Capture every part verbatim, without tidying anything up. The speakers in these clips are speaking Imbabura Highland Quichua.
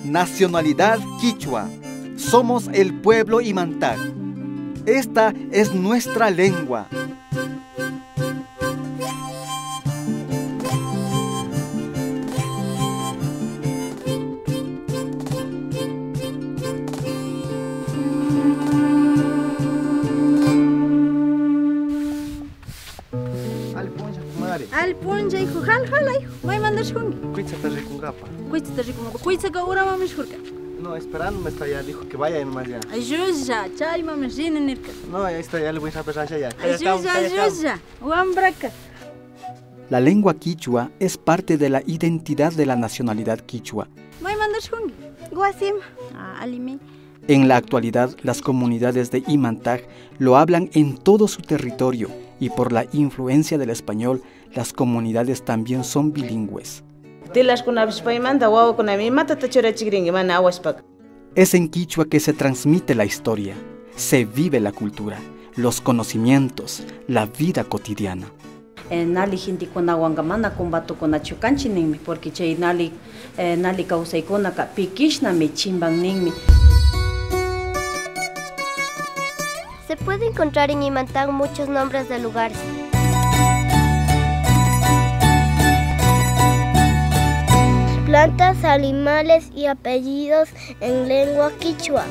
Nacionalidad quichua. Somos el pueblo Imantag. Esta es nuestra lengua. Alli puncha, kumari. Alli puncha, hijo. Jal, jal, hijo. Maymanta rishunki? Kuytsata rikunkapa. Kuytsata rikunkapa. Kuytsaka uramanmi rishurka. No, esperando me está, ya dijo que vaya nomás ya. Ayllulla, chaymami rini nirka. No, ya está, ya le voy a saber ya. Ayllulla, ayllulla. Wambraka. La lengua quichua es parte de la identidad de la nacionalidad quichua. Maymanta rishunki? Wasima. Ah, allimi. En la actualidad, las comunidades de Imantag lo hablan en todo su territorio y por la influencia del español, las comunidades también son bilingües. Telarkunapish paymanta wawakunami imatata churachikrinki mana awashpaka. Es en quichua que se transmite la historia, se vive la cultura, los conocimientos, la vida cotidiana. Eh, nali gentekunawanka mana kumbatukunachu kanchik ninmi, porque chay nali, eh, nali kawsaykunaka pikishnami chimban ninmi. Se puede encontrar en Imantag muchos nombres de lugares. Plantas, animales y apellidos en lengua quichua.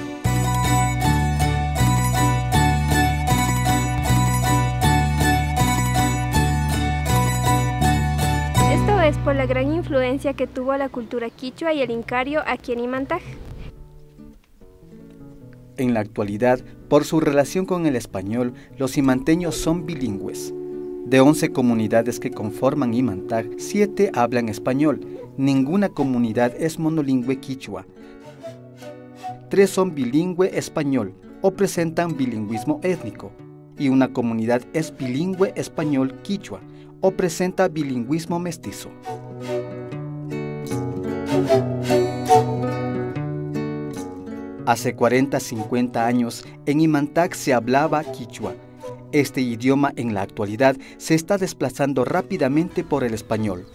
Esto es por la gran influencia que tuvo la cultura quichua y el inkario aquí en Imantag. En la actualidad, por su relación con el español, los imanteños son bilingües. De once comunidades que conforman Imantag, siete hablan español. Ninguna comunidad es monolingüe quichua. Tres son bilingüe español o presentan bilingüismo étnico, y una comunidad es bilingüe español-quichua o presenta bilingüismo mestizo. Hace cuarenta, cincuenta años, en Imantag se hablaba quichua. Este idioma en la actualidad se está desplazando rápidamente por el español.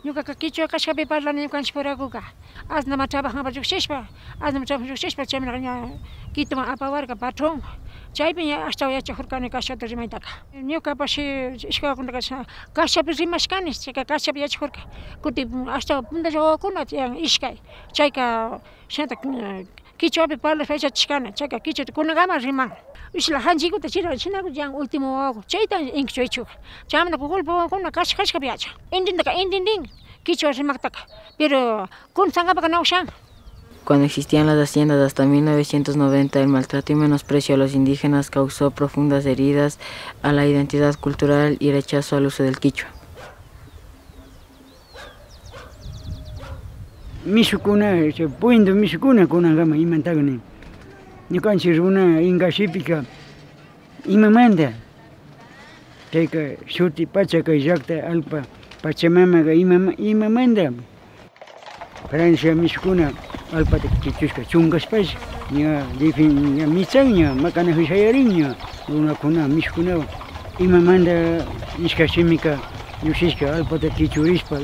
Ñukaka kichwa kashkapi parlani ñukanchikpurakuka. Asnama trabajanpa llukshishpa, asnama trabajan llukshishpa, chaymanaka ña Quitoman apawarka patrón. Chaypi ña ashtawan yachakurkani kashkata rimaytaka. Ñukapash ishkawakunaka kashkapi rimashkani, chayka kashkapi yachakurka. Kutin ashtawan pundalla wawakuna tiyan ishkay. Chayka shinata, eh, kichwapi parlashpa yachachishkani, chayka kichwata kunankama riman. Ishla janchikuta chira, shinaku yan último wawaku, chayta inkichwaychuka. Chaymanta golpe wawakuna kashka, kashkapi yachan. Intindaka intindin, kichwa rimaktaka. Pero kunan sankapaka na ushan. Cuando existían las haciendas hasta mil novecientos noventa, el maltrato y menosprecio a los indígenas causó profundas heridas a la identidad cultural y rechazo al uso del kichwa. Mishukuna, chay puintu mishukuna kunankama imantaka nin. Ñukanchik runa inkashipika imamanta, chayka shuti pacha kay llakta allpa pachamamaka imama-, imamanta. Francia mishukuna allpata kichushka chunkashpash ña difin-, ña michan ña makanajuy shayarin ña runakuna mishukunawan. Imamanta ishkay shimika llukshishka allpata kichurishpa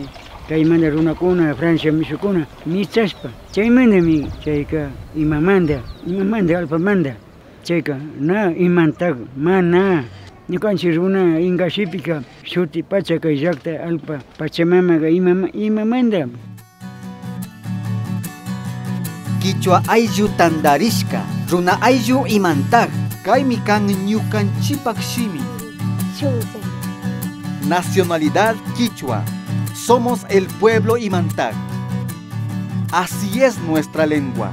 kaymanta runakuna Francia mishukuna michashpa chaymantami chayka imamanta, imamanta allpamanta. Chayka na imantaka mana. Ñukanchik runa inkashipika shuti pacha kay llakta allpa pachamamaka imama-, imamanta. Kichwa ayllu tantarishka, runa ayllu imantaka. Kaymi kan ñukanchipak shimi. Nacionalidad quichua. Somos el pueblo imantaka. Así es nuestra lengua.